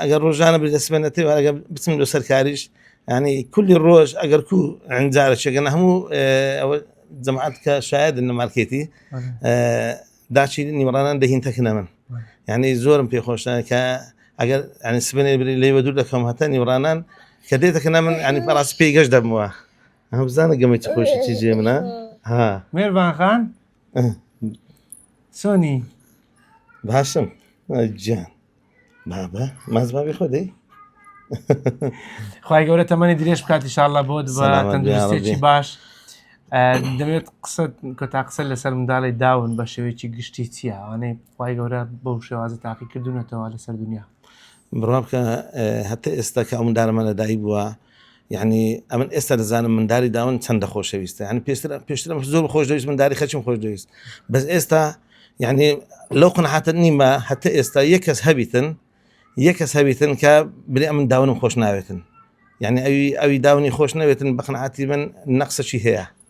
ئەگەر ڕۆژانە بێت سبێنەتێ ئەگەر بچم لۆ سەر کاریش ینی کولی ڕۆژ ئەگەر کو ئەنجارە شێگەنە هەموو ئەوە جەماعەت کە شایدن لە مارکێتی داچی نیوەڕانان دەهین تەکنە من یعنی زۆرم پێ خۆشە کە ئەگەر ینی سبێنێ بری لێ بە دوور دەکەم هەتا نیوەڕانان کە دێتەکەنە من ینی بەڕاستی پێی گەشت دەبمەوە هەم بزانە گەمەی چ خۆشی چی جێ منە ها مێربان خان چۆنی باشم گیان بابە ماز بابی خۆ دەی خی گەورە تەمەنی درێژ بکات ئیشاءاللە بۆت بە تەندروستێکی باش دەمێت قسە کۆتا قسە لەسەر منداڵی داون بە شێوەیەکی گشتی چییە ئەوانەی خی گەورە بەو شێوازە تاقی کردوونەتەوە لەسەر دنیا بڕوا بکە هەتا ئێستا کە ئەو مندارەمە لەدایک بووە یعنی ئەمن ئێستا دەزانم منداری داون چەندە خۆشەویستە یعنی پێشتر پێشترم زۆر خۆش دەویست منداری خەچم خۆش دەویست بەس ئێستا یعنی لەو قنعاتە نیمە هەتا ئێستا یەک کەس هەبیتن یەک کەس هەبیتن کە بلێ ئەمن داونم خۆش ناوێتن یعنی ئەوی ئەوی داونی خۆش نەوێتن بە قنعاتی من نەقسەکی هەیە.